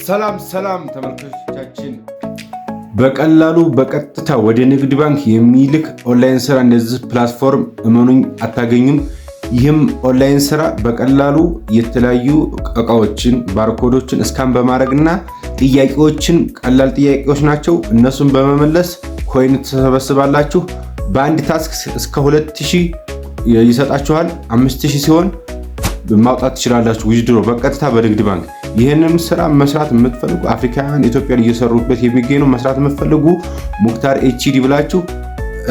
ሰላም ሰላም ተመልካቾቻችን፣ በቀላሉ በቀጥታ ወደ ንግድ ባንክ የሚልክ ኦንላይን ስራ እንደዚህ platform እመኑኝ አታገኙም። ይህም ኦንላይን ስራ በቀላሉ የተለያዩ እቃዎችን barcode ኦችን scan በማድረግ እና ጥያቄዎችን፣ ቀላል ጥያቄዎች ናቸው፣ እነሱን በመመለስ coin ትሰበስባላችሁ። በአንድ task እስከ 2000 ይሰጣችኋል። 5000 ሲሆን ማውጣት ትችላላችሁ። Withdraw በቀጥታ በንግድ ባንክ። ይህንን ስራ መስራት የምትፈልጉ አፍሪካውያን፣ ኢትዮጵያን እየሰሩበት የሚገኙ፣ መስራት የምትፈልጉ ሙክታር HD ብላችሁ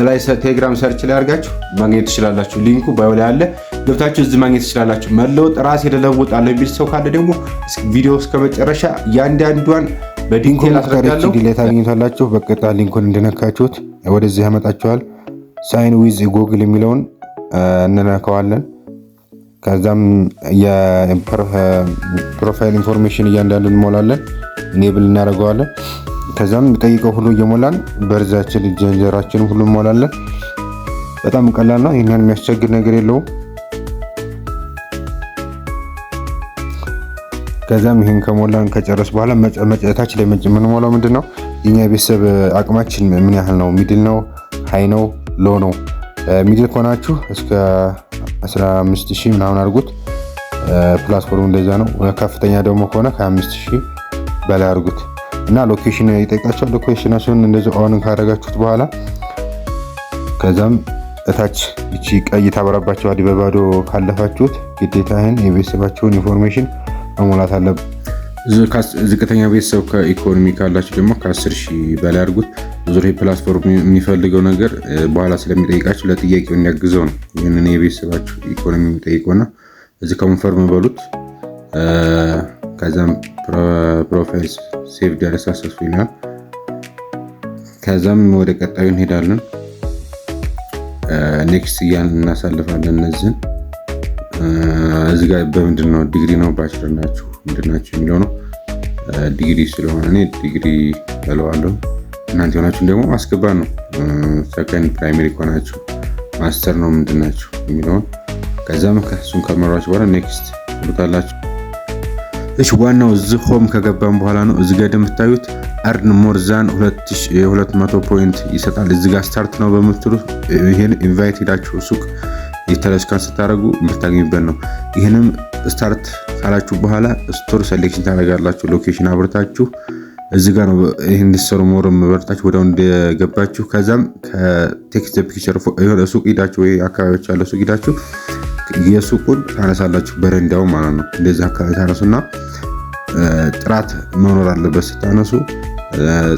ላይ ቴሌግራም search ላይ አድርጋችሁ ማግኘት ትችላላችሁ። Link ኡ bio ላይ አለ፣ ገብታችሁ እዚህ ማግኘት ትችላላችሁ። መለወጥ፣ ራሴ ልለውጣለሁ የሚል ሰው ካለ ደግሞ ቪዲዮ እስከ መጨረሻ እያንዳንዷን በ detail አስረዳለሁ። ላይ ታገኙታላችሁ። በቀጥታ link ኡን እንደነካችሁት ወደዚህ ያመጣችኋል። Sign with Google የሚለውን እንነካዋለን። ከዛም የ profile information እያንዳንዱ እንሞላለን፣ enable እናደርገዋለን። ከዛም ጠይቀው ሁሉ እየሞላን birth ኣችን፣ gender ኣችን ሁሉ እንሞላለን። በጣም ቀላል ነው። ይህን የሚያስቸግር ነገር የለውም። ከዛም ይህን ከሞላን ከጨረስ በኋላ ታች ላይ የምንሞላው ምንድን ነው? የኛ ቤተሰብ አቅማችን ምን ያህል ነው? Middle ነው፣ high ነው፣ low ነው? Middle ከሆናችሁ እስከ 15,000 ምናምን አድርጉት። Platform እንደዛ ነው። ከፍተኛ ደግሞ ከሆነ ከ5000 በላይ አድርጉት እና location ይጠይቃቸዋል። Location ኣችሁን እንደዚህ on ካደረጋችሁት በኋላ ከዛም እታች ይቺ ቀይ ታበራባችኋል። በባዶ ካለፋችሁት ግዴታ ይህን የቤተሰባችሁን information መሞላት አለበት። ዝቅተኛ ቤተሰብ ከኢኮኖሚ ካላችሁ ደግሞ ከ10 ሺህ በላይ አድርጉት። ዙር platform የሚፈልገው ነገር በኋላ ስለሚጠይቃችሁ ለጥያቄው እንዲያግዘው ነው። ይህንን የቤተሰባችሁ ኢኮኖሚ የሚጠይቀውና እዚህ confirm በሉት። ከዛም profile save successful ይላል። ከዛም ወደ ቀጣዩ እንሄዳለን። Next እያልን እናሳልፋለን። እነዚህን እዚህ ጋር በምንድን ነው፣ ዲግሪ ነው፣ bachelor ናችሁ፣ ምንድን ናችሁ የሚለው ነው። ዲግሪ ስለሆነ እኔ ዲግሪ እለዋለሁ። እናንተ የሆናችሁን ደግሞ ማስገባት ነው። Second primary ከሆናችሁ፣ master ነው፣ ምንድን ናችሁ የሚለውን። ከዛም እሱን ከመራችሁ በኋላ next ትሉታላችሁ። እሺ፣ ዋናው እዚህ home ከገባን በኋላ ነው። እዚህ ጋር እንደምታዩት earn more than 200 point ይሰጣል። እዚህ ጋር start now በምትሉት ይሄን invite ሄዳችሁ ሱቅ የተለያዩ scan ስታደርጉ የምታገኙበት ነው። ይህንም start ካላችሁ በኋላ store selection ታደርጋላችሁ። Location አብርታችሁ እዚህ ጋር ነው ይህን እንድትሰሩ more መበርታችሁ ወዲያው እንደገባችሁ። ከዛም ከ take picture የሆነ ሱቅ ሂዳችሁ ወይ አካባቢዎች ያለ ሱቅ ሂዳችሁ የሱቁን ታነሳላችሁ፣ በረንዳው ማለት ነው። እንደዚህ አካባቢ ታነሱና ጥራት መኖር አለበት። ስታነሱ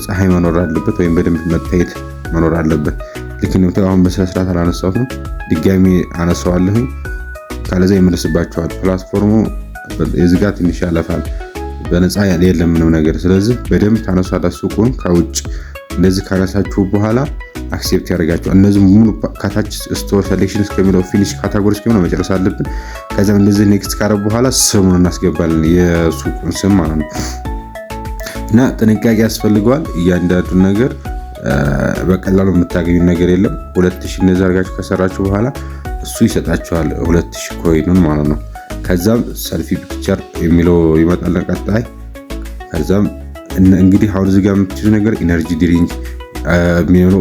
ፀሐይ መኖር አለበት፣ ወይም በደንብ መታየት መኖር አለበት። ልክ አሁን በስነ ስርዓት አላነሳሁትም፣ ድጋሚ አነሳዋለሁኝ። ካለዛ ይመልስባቸዋል። Platform ኡ የዝጋ ትንሽ ያለፋል። በነፃ የለም ምንም ነገር። ስለዚህ በደንብ ታነሷላችሁ ሱቁን ከውጭ። እንደዚህ ካነሳችሁ በኋላ accept ያደርጋቸዋል። እነዚህ ሙሉ ከታች store selection እስከሚለው፣ finish category እስከሚለው መጨረስ አለብን። ከዚያም እንደዚህ next ካረብ በኋላ ስሙን እናስገባለን፣ የሱቁን ስም ማለት ነው። እና ጥንቃቄ ያስፈልገዋል። እያንዳንዱ ነገር በቀላሉ የምታገኙ ነገር የለም። 2000 እንደዚህ አድርጋችሁ ከሰራችሁ በኋላ እሱ ይሰጣችኋል 2000 coin ኡን ማለት ነው። ከዛም selfie picture የሚለው ይመጣለን ቀጣይ። ከዛም እንግዲህ አሁን እዚህ ጋር የምትይዙ ነገር energy drink የሚሆኑ፣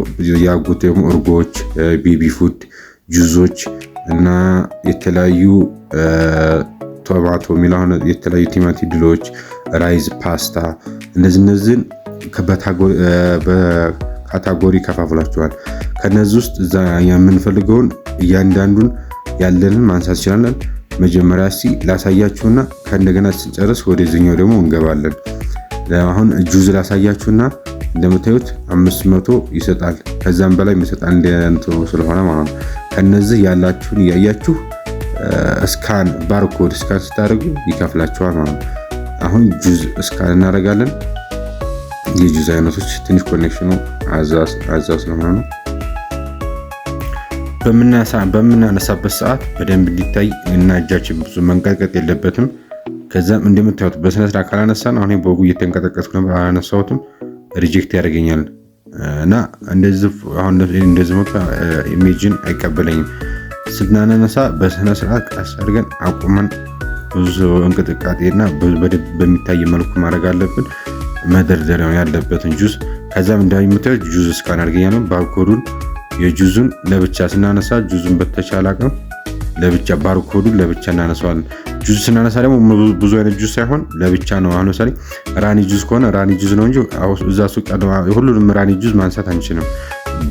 ያጎት ደግሞ እርጎዎች፣ baby food፣ ጁዞች እና የተለያዩ tomato የሚለው አሁን የተለያዩ ቲማቲም ድሎች፣ rice፣ ፓስታ፣ እነዚህ እነዚህን በ category ከፋፍሏቸዋል። ከነዚህ ውስጥ እዛ የምንፈልገውን እያንዳንዱን ያለንን ማንሳት እንችላለን። መጀመሪያ እስኪ ላሳያችሁና ከእንደገና ስንጨርስ ወደዚህኛው ደግሞ እንገባለን። አሁን ጁዝ ላሳያችሁና እንደምታዩት 500 ይሰጣል። ከዛም በላይ ይሰጣል እንደ እንትኑ ስለሆነ ማለት ነው። ከነዚህ ያላችሁን እያያችሁ scan barcode scan ስታደርጉ ይከፍላችኋል ማለት ነው። አሁን juice scan እናደርጋለን። የጁዝ አይነቶች ትንሽ connection ኑ አዛ ስለሆነ ነው። በምናነሳበት ሰዓት በደንብ እንዲታይ እና እጃችን ብዙ መንቀጥቀጥ የለበትም። ከዛም እንደምታዩት በስነ ስርዓት ካላነሳን፣ አሁን በወጉ እየተንቀጠቀጥኩ ነበር፣ አላነሳሁትም፣ reject ያደርገኛል እና እንደዚህ አሁን እንደዚህ መጥቶ image ን አይቀበለኝም። ስናነሳ በስነ ስርዓት ቀስ አድርገን አቁመን ብዙ እንቅጥቃጤና በሚታይ መልኩ ማድረግ አለብን መደርደሪያውን ያለበትን ጁስ። ከዛም እንደምታዩት juice scan አድርገኛለሁ። Barcode ኡን የ juice ኡን ለብቻ ስናነሳ ጁዙን በተቻለ አቅም ለብቻ barcode ኡን ለብቻ እናነሳዋለን። ጁዝ ስናነሳ ደግሞ ብዙ አይነት ጁዝ ሳይሆን ለብቻ ነው። አሁን ለምሳሌ ራኒ ጁዝ ከሆነ ራኒ ጁዝ ነው እንጂ እዛ ሱቅ ሁሉንም ራኒ ጁዝ ማንሳት አንችልም።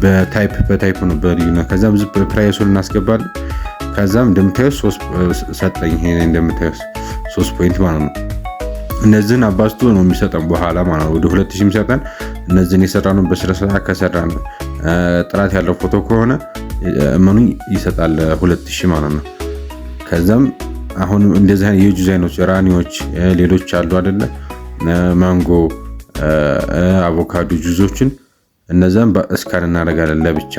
በ type በ type ነው በልዩነት። ከዛም ብዙ price ኡን እናስገባለን። ከዛም እንደምታዩት ሶስት ሰጠኝ። ይሄ እንደምታዩት 3 point ማለት ነው። እነዚህን አባዝቶ ነው የሚሰጠን በኋላ ማለት ነው። ወደ 2000 የሚሰጠን እነዚህን የሰራነው በስነ ስርዓት ከሰራን ጥራት ያለው ፎቶ ከሆነ እመኑኝ ይሰጣል 2000 ማለት ነው። ከዛም አሁን እንደዚህ አይነት የጁዝ አይነቶች ራኒዎች፣ ሌሎች አሉ አይደለ? ማንጎ፣ አቮካዶ ጁዞችን እነዛን scan እናደርጋለን ለብቻ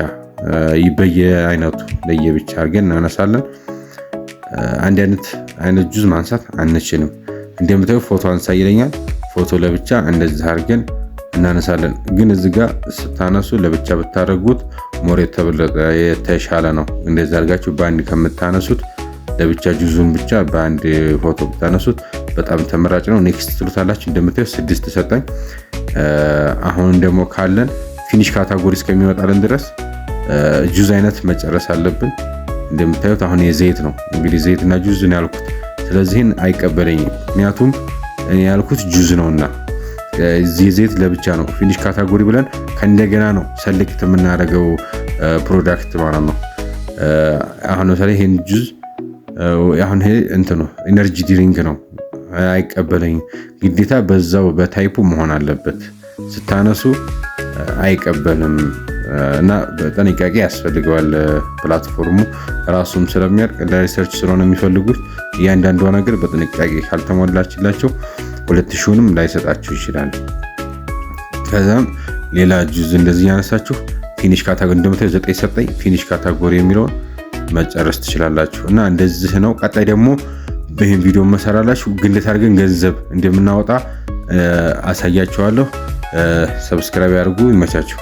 በየአይነቱ ለየብቻ አድርገን እናነሳለን። አንድ አይነት ጁዝ ማንሳት አንችልም። እንደምታዩ ፎቶ አንሳ ይለኛል። ፎቶ ለብቻ እንደዚህ አድርገን እናነሳለን። ግን እዚህ ጋር ስታነሱ ለብቻ ብታደርጉት more የተሻለ ነው። እንደዚህ አድርጋችሁ በአንድ ከምታነሱት ለብቻ ጁዙን ብቻ በአንድ ፎቶ ብታነሱት በጣም ተመራጭ ነው። Next ትሉታላችሁ። እንደምታዩት 6 ሰጠኝ። አሁን ደግሞ ካለን finish category እስከሚመጣልን ድረስ ጁዝ አይነት መጨረስ አለብን። እንደምታዩት አሁን የዘይት ነው እንግዲህ ዘይትና ጁዝ ነው ያልኩት። ስለዚህን አይቀበለኝም፣ ምክንያቱም እኔ ያልኩት ጁዝ ነውና የዘይት ለብቻ ነው። Finish category ብለን ከእንደገና ነው select የምናደርገው product ማለት ነው። አሁን ለምሳሌ ይሄን ጁዝ አሁን ይሄ እንትኑ energy drink ነው፣ አይቀበለኝም። ግዴታ በዛው በ type ኡ መሆን አለበት። ስታነሱ አይቀበልም እና በጥንቃቄ ያስፈልገዋል። Platform ኡ ራሱም ስለሚያውቅ ለ research ስለሆነ የሚፈልጉት እያንዳንዷ ነገር በጥንቃቄ ካልተሞላችላቸው 2000ንም ላይሰጣችሁ ይችላል። ከዛም ሌላ ጁዝ እንደዚህ ያነሳችሁ finish category እንደምታዩ 9 ሰጠኝ። Finish category የሚለውን መጨረስ ትችላላችሁ። እና እንደዚህ ነው። ቀጣይ ደግሞ በይህን ቪዲዮ መሰራላችሁ ግንዴት አድርገን ገንዘብ እንደምናወጣ አሳያችኋለሁ። Subscribe ያድርጉ። ይመቻችሁ።